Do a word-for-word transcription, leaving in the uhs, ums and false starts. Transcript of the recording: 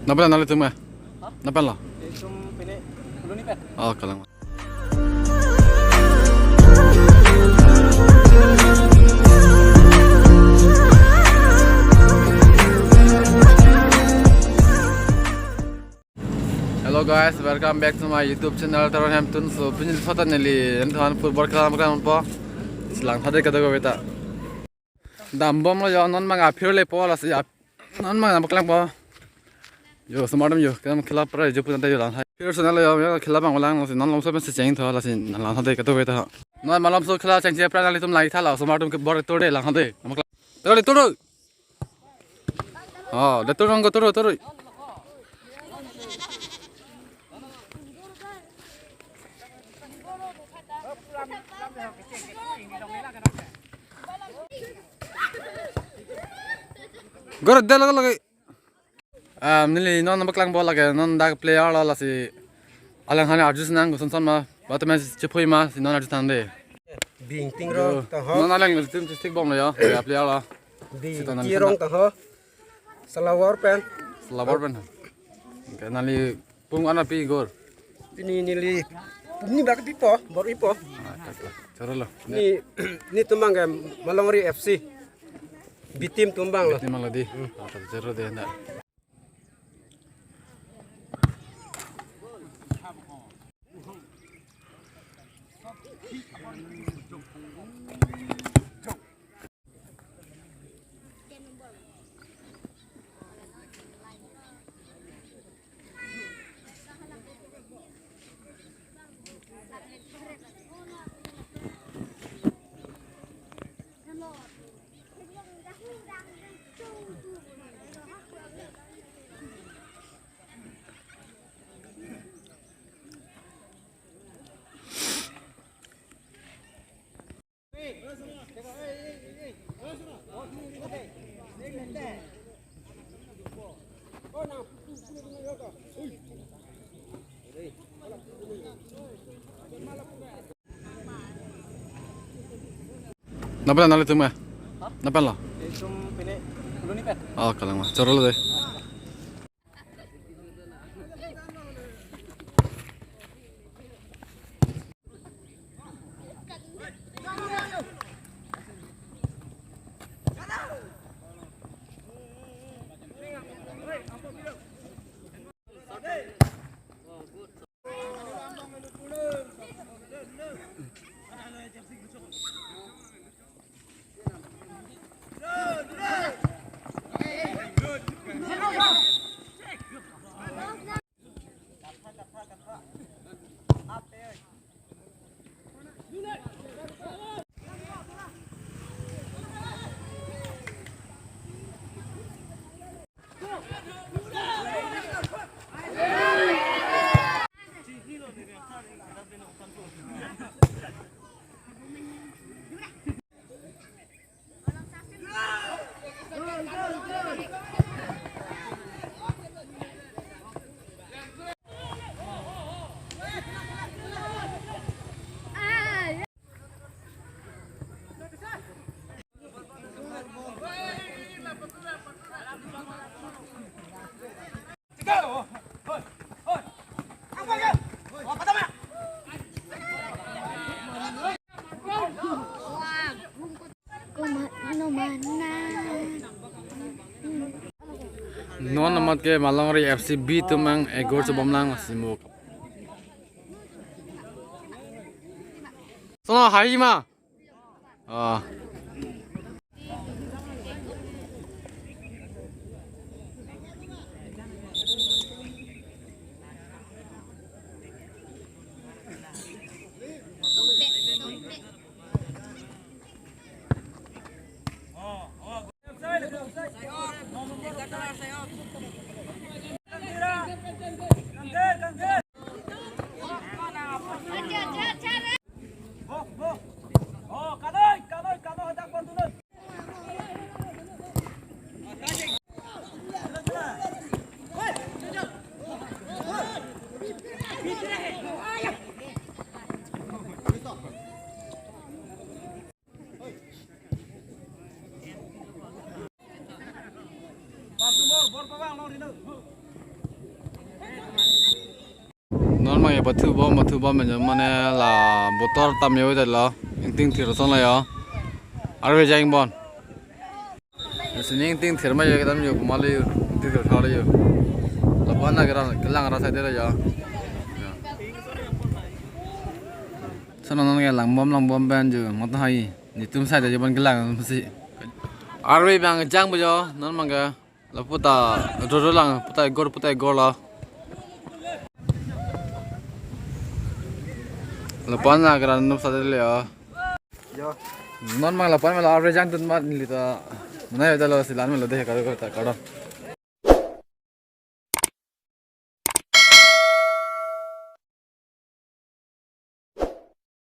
Napan nangtum ma? Ha? Napan lo? Itum pine Phuloni pen. Oh, kalang. Hello guys, welcome back to my YouTube channel Teron Hemtun. So pini sota neli enthon football khela nangpo. Langtha de kadokave ta. Dambomlo yo, non mang aphi le po lasi ap-, non mang nangpaklangpo. Yo, osomar atum yo, kedam khela pra jo pu tangte yo langtha. Aphi channel yo, yo khela abang lang lasi non malomso pensi chengtho lasi langtha de kadokave ta. Non malomso khela chengche pra nanglitum langtha la, osomar atum ke bor tur de langtha de. Nangpaklang. Toro, toro. Oh, de toro, toro, toro. Gor de lagi lagi. Ah, neli non nangpaklangpo lake, non dak player lo lasi alang hani arju sinang koson son ma, batu men chephui ma, si non arju tangte. Bingting rong tangho. Non alang tim chestik bomlo yo, ya player lo. Bingting rong tangho. Salawar pen. Salawar pen. Oke, nangli pung ana pi gor. Pini neli pung ni bak pipo, bor-ipo. Ah, oke, oke. Choro lo. Ni, ni atum abang ke Malongri F C. B team atum abang lo. B team abang lo di. Hmm. Ah, choro de na. Napan nangtum ma? Ha? Napan lo? Itum pine Phuloni pen. Oh, kalang ma. Choro lo de. Non amat ke Malongri F C B atum abang egor chebom lang si mo. Sono hai ma. Ah. Non abang ya pathu bom, pathu bom jo mane la botor tam yo ta lo. Ingting thir ason lo yo. Arve jang bon. Sining ingting thir ma yo kedam yo kumali yo. Ingting thir thar yo. Lapu-an na kelang ra side lo yo. Sana non ke lang bom, lang bom pen jo. Mata hai. Netum side jo bon kelang si. Arve abang jang bo jo. Non abang ke. Lapu ta roro lang, puta egor, puta egor lo. Lapu-an na keran nup sade le yo. Yo. Non abang lapu-an ma lo arve jang tun ma neli ta. Mana yo ta lo silan ma lo de karo ta karo.